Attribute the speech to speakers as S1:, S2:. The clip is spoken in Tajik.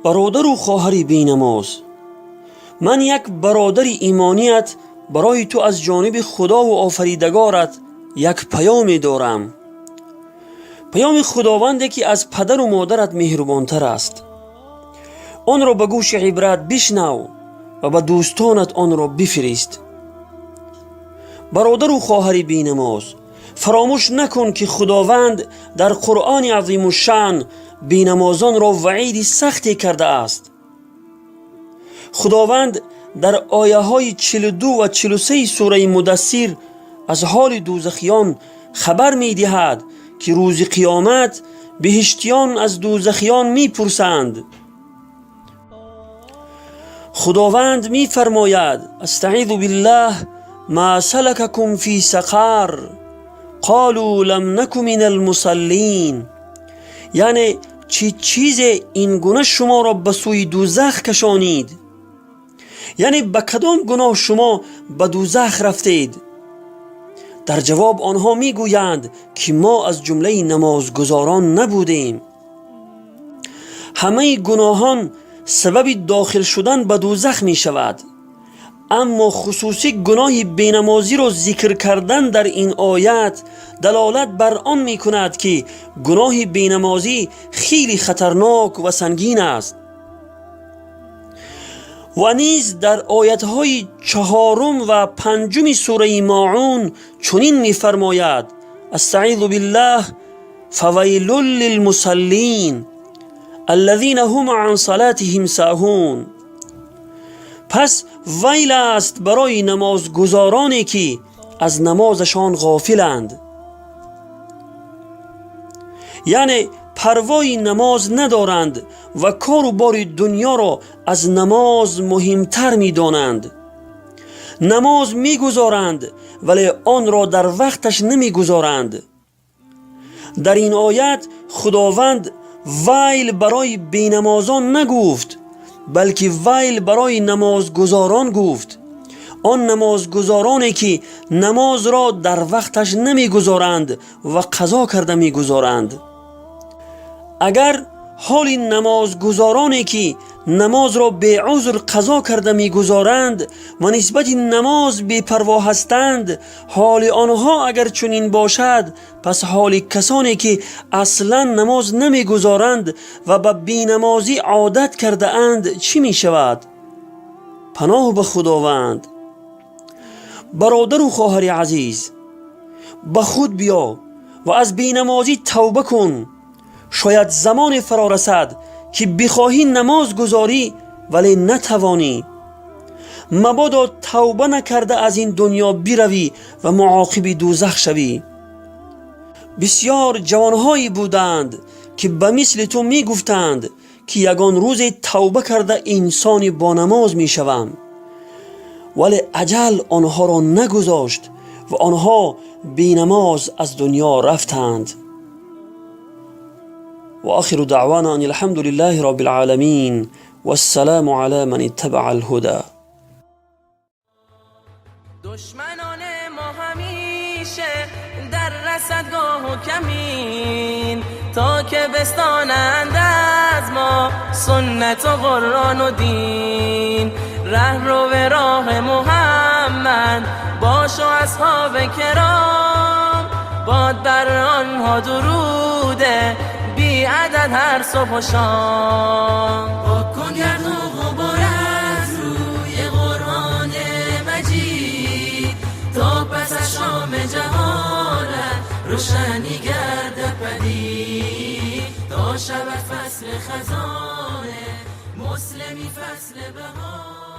S1: Бародару хоҳари бенамоз, ман як бародари имоният барои ту аз ҷониби Худову Офаридагорат як паёме дорам, паёми Худованде, ки аз падару модарат меҳрубонтар аст. Онро ба гӯши ибрат бишнав ва ба дӯстонат онро бифирист. Бародару хоҳари бенамоз, фаромӯш накун, ки Худованд дар Қуръони Азимушшаън бенамозонро ваъиди сахте кардааст. Худованд дар ояҳои 42 ва 43 сураи Мудассир аз ҳоли дӯзахиён хабар медиҳад, ки рӯзи қиёмат биҳиштиён аз дӯзахиён мепурсанд. Худованд мефармояд: أستعيذ بالله، ما سلككم في سقر؟ قالوا لم نك من المصلين. Яъне чӣ чизе ин гуна шуморо ба сӯи дӯзах кашонид? Яъне ба кадом гуноҳ шумо ба дӯзах рафтед? Дар ҷавоб онҳо мегӯянд, ки мо аз ҷумлаи намозгузорон набудем. Ҳамаи гуноҳон сабаби дохил шудан ба дӯзах мешавад, аммо хусусӣ гуноҳи бенамозиро зикр кардан дар ин оят далолат бар он мекунад, ки гуноҳи бенамозӣ хеле хатарнок ва сангин аст. Ва низ дар оятҳои чаҳорум ва панҷуми сураи Моун чунин мефармояд: أستعيذ بالله، فويل للمصلين الذين هم عن صلاتهم ساهون. Пас вайл аст барои намозгузороне, ки аз намозашон ғофиланд, яъне парвои намоз надоранд ва кору бори дуньёро аз намоз муҳимтар медонанд. Намоз мегузоранд, вале онро дар вақташ намегузоранд. Дар ин оят Худованд вайл барои бенамозон нагуфт, балки вайл барои намозгузорон гуфт, он намозгузороне, ки намозро дар вақташ намегузоранд ва қазо карда мегузоранд. Агар ҳоли намозгузороне, ки намозро беузр қазо карда мегузоранд ва нисбати намоз бепарво ҳастанд, ҳоли онҳо агар чунин бошад, пас ҳоли касоне, ки аслан намоз намегузоранд ва ба бенамозӣ одат кардаанд, чӣ мешавад? Паноҳ ба Худованд. Бародару хоҳари азиз, ба худ биё ва аз бенамозӣ тавба кун. Шояд замоне фаро расад, ки бихоҳӣ намоз гузорӣ, вале натавонӣ. Мабодо тавба накарда аз ин дунё биравӣ ва муоқиби дӯзах шавӣ. Бисьёр ҷавонҳое буданд, ки ба мисли ту мегуфтанд, ки ягон рӯзе тавба карда инсони бонамоз мешавам, вале аҷал онҳоро нагузошт ва онҳо бенамоз аз дунё рафтанд. وآخر دعوانا أن الحمد لله رب العالمين، والسلام على من اتبع الهدى.
S2: دشمنان ما همیشه در رصدگاه و کمین، تا که بستانند از ما سنت و قرآن و دین. ره رو به راه محمد باش و اصحاب کرام، باد بر آنها دروده بی عدد هر صبح و شام. پاک کن گرد و غبار از روی قرآن مجید، تا پس از شام جهالت روشنی گردد پدید، تا شود فصل خزانه مسلمی فصل بهار.